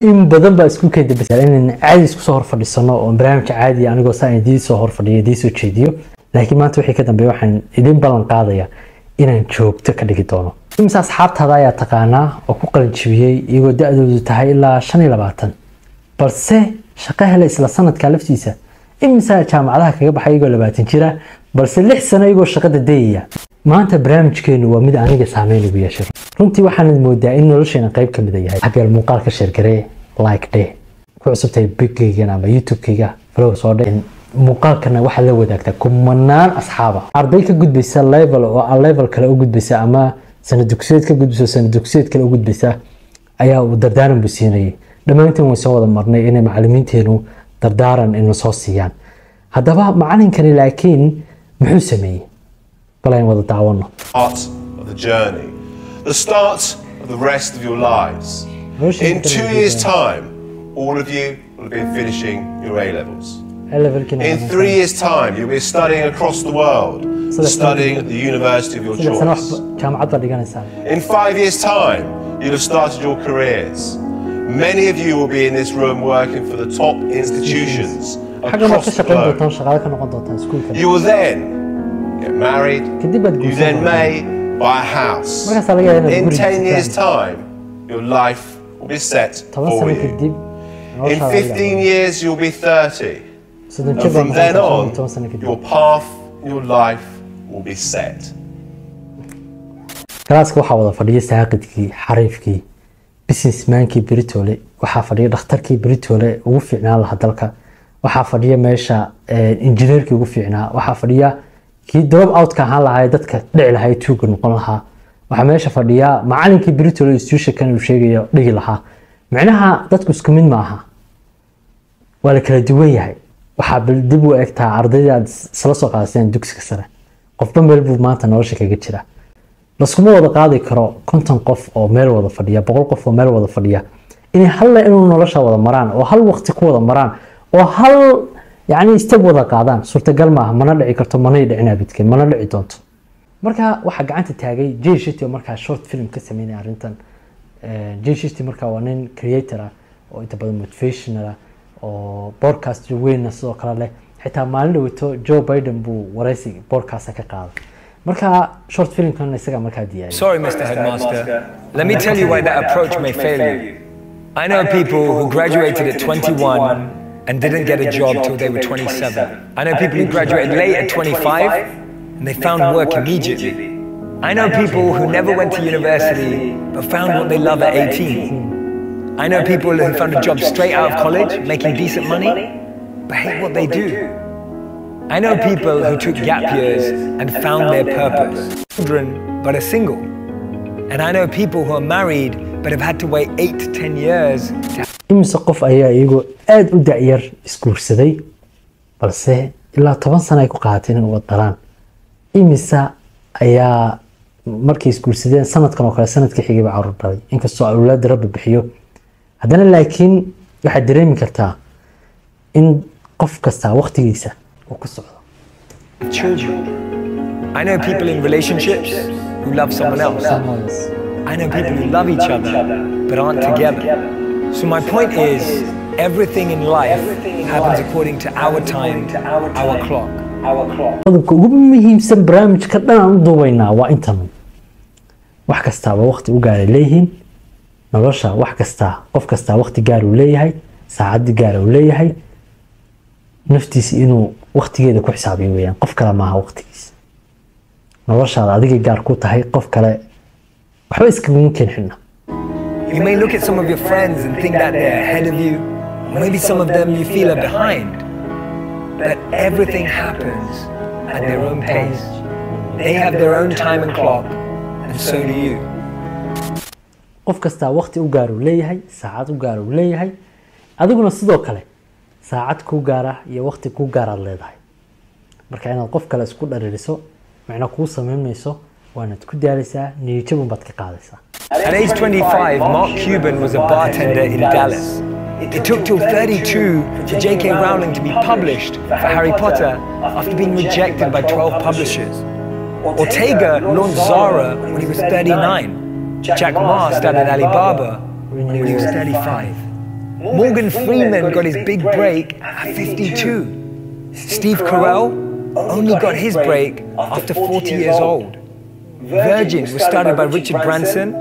In badan baa isku keenta bas inaan caadi isku soo hor fadhiisano oo barnaamij caadi ah anigoo saa idiin soo hor fadhiyo, idiin soo jeediyo. Laakiin maanta wixii ka dambeeya waxaan idin ballan qaadayaa inaan joogto ka dhigi doono. Imisa asxaabtaada ayaa taqaanaa oo ku qalin jibiyey iyagoo da-doodu tahay ilaa 25, balse shaqo helay isla sanadka laftiisa? Imisa jaamacadaha kaga baxay iyagoo 20 jira, balse 6 sano iyagoo shaqada dayaya? Maanta barnaamijkeenu waa mid aniga saameyn igu yeeshay runtii. Waxaanad moodaa in nolosheena qayb ka mid yahay. Habyaal muuqaal ka share garee, like dheh, ku cusubtahay page-kaygan ama YouTube-kayga follow soo dheh, muuqaalkana waxaad la wadaagtaa kumanaan asxaaba. Arday ka gudbaysa level oo aan level kale u gudbaysa, ama sanad dugsiyeed ka gudbaysa sanad dugsiyeed kale u gudbaysa, ayaa uu dardaaran buu siinayay. Dhammaantiin way soo wada marnay inay macallimiinteenu dardaaran ina soo siiyaan. Haddaba macalinkani laakiin muxuu sameeyey? Bal ayaan wada daawano. Start of the journey, the start of the rest of your lives. In 2 years' time, all of you will have been finishing your A levels. In 3 years' time, you'll be studying across the world, studying at the university of your 3 sano choice. Jaamacad baad dhiganaysaa. In 5 years' time, you'll have started your careers. Many of you will be in this room working for the top institutions Xaggan baad ka across the shaqayn globe. doontaan, shaqaale ka noqon doontaan iskuulka. You will then get married. Kadib baad You guursan then doontaan. may buy a house. Markaasaa laga yaabaa inaad In guri 10 years' iibsataan. time, your life will be set 10 for sano you. kadib In 15 years, you'll be 30. 30 And jir from baad then noqon on, doontaa 10 sano kadib. Your path in your life will be set. Galaaska waxaa wada fadhiya saaqidkii, xariifkii, businessmankii Britole, waxaa fadhiya dhakhtarkii Britole ugu fiicnaan lahaa dalka, waxaa fadhiya meesha injineerkii ugu fiicnaa, waxaa fadhiya kii drop outka ahaan lahaa ee dadka dhici lahaa ee tuuga noqon lahaa, waxaa meesha fadhiya macalinkii Britole institutionkan uu sheegayo dhigi lahaa. Micnaha dadku isku mid maaha, waa la kala duwan yahay. Waxaa bal dib u egtaa ardayda aad isla soo qaadaseen dugsiga sare, qofba meel buu maanta nolosha kaga jira. Laskuma wada qaadi karo 50 qof oo meel wada fadhiya, 100 qof oo meel wada fadhiya, inay hal inuu nolosha wada maraan oo hal waqti ku wada maraan oo hal yacni step wada qaadaan suurtagal maaha, mana dhici karto, manay dhicin abidkeen, mana dhici doonto. Marka waxaa gacanta taagay Jay Shetty oo markaa short film ka sameynaya arrintan. Jay Shetty markaa waa nin creator ah oo inta badan motivational ah oo podcast weynna sidoo kale leh. Xitaa maalin dhaweyto Joe Biden buu waraysi podcast ka qaaday. Marka short filmkan isagaa markaa diyaariyay. Sorry, Mr. Headmaster. Let me tell you why that approach may fail you. I know people who graduated at 21 and didn't get a job till they were 27. I know people who graduated late at 25 and they found work immediately. I know people who never went to university but found what they love at 18. I know people who found a job straight out of college, making decent money, but hate what they do. I know people who took gap years and found their purpose. Children, but are single. And I know people who are married but have had to wait 8 to 10 years to Imise qof ayaa iyagoo aada u da-yar isguursaday, balse ilaa 10 sano ay ku qaadatay inay wada dhalaan? Imise ayaa markay isguursadeen sanadkan oo kale sanadkii xigayba carruur dhalay? Inkastoo awlaadda Rabbi bixiyo haddana, laakiin waxaad dareemi kartaa in qof kastaa waqtigiisa uu ku socdo. Children. I know people in relationships who love someone else. I know people who love each other but aren't together. So my point is, everything in life happens according to our time, our clock. Qodobka ugu muhiimsan barnaamijka dhan aan u duubaynaa waa intan: wax kastaaba waqti u gaaray leeyihiin nolosha, wax kastaa, qof kastaa waqti gaar uu leeyahay, saacad gaar uu leeyahay, naftiisa inuu waqtigeeda ku xisaabiyo weeyaan, qof kale maaha. Waqtigiisa, noloshaada adigay gaar ku tahay, qof kale waxba iskaguma keen xidhna. You may look at some of your friends and think that they're ahead of you, or maybe some of them you feel are behind. But everything happens at their own pace. They have their own time and clock, and so do you. Qof kastaa waqti u gaar uu leeyahay, saacad u gaar uu leeyahay, adiguna sidoo kale saacad kuu gaara iyo waqti kuu gaaraad leedahay. Marka inaad qof kale isku dhaririso macno kuu samayn mayso, waanaad ku daalaysaa, niyadjabun baad ka qaadaysaa. At age 25, Mark Cuban was a bartender in Dallas. It took till 32 for J.K. Rowling to be published for Harry Potter after being rejected by 12 publishers. Ortega launched Zara when he was 39. Jack Ma started Alibaba when he was 35. Morgan Freeman got his big break at 52. Steve Carell only got his break after 40 years old. Virgin was started by Richard Branson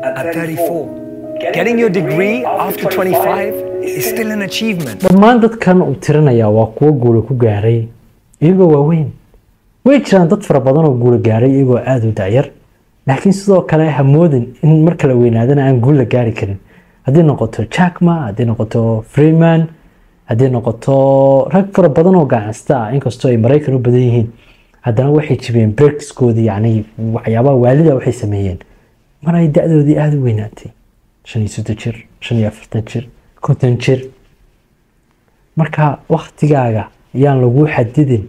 at 34. Getting your degree after 25 is still an achievement. Dhammaan dadkan uu tirinayaa waa kuwo guulo ku gaaray iyagoo waaweyn. Way jiraan dad fara badan oo guulo gaaray iyagoo aada u da'yar, laakiin sidoo kale ha moodin in marka la weynaadana aan guul la gaari karin. Haddii noqoto Jack Ma, haddii noqoto Freeman, haddii noqoto rag fara badan oo ganacsata ah, inkastoo ay Maraykan u badan yihiin, haddana waxay jibiyeen breakskoodii, yacni waxyaabaha waalida waxay sameeyeen mar ay da'doodii aada u weynaatay, 35 jir, 45 jir, 50 jir. Marka waktigaaga yaan lagu xadidin.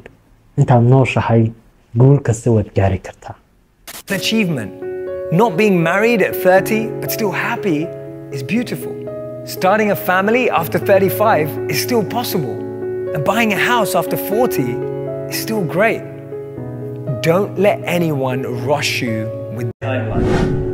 Intaad nooshahay guul kasta waad gaari kartaa. Achievement. Not being married at 30 but still happy is beautiful. Starting a family after 35 is still possible. And buying a house after 40 is still great. Don't let anyone rush you with timeline.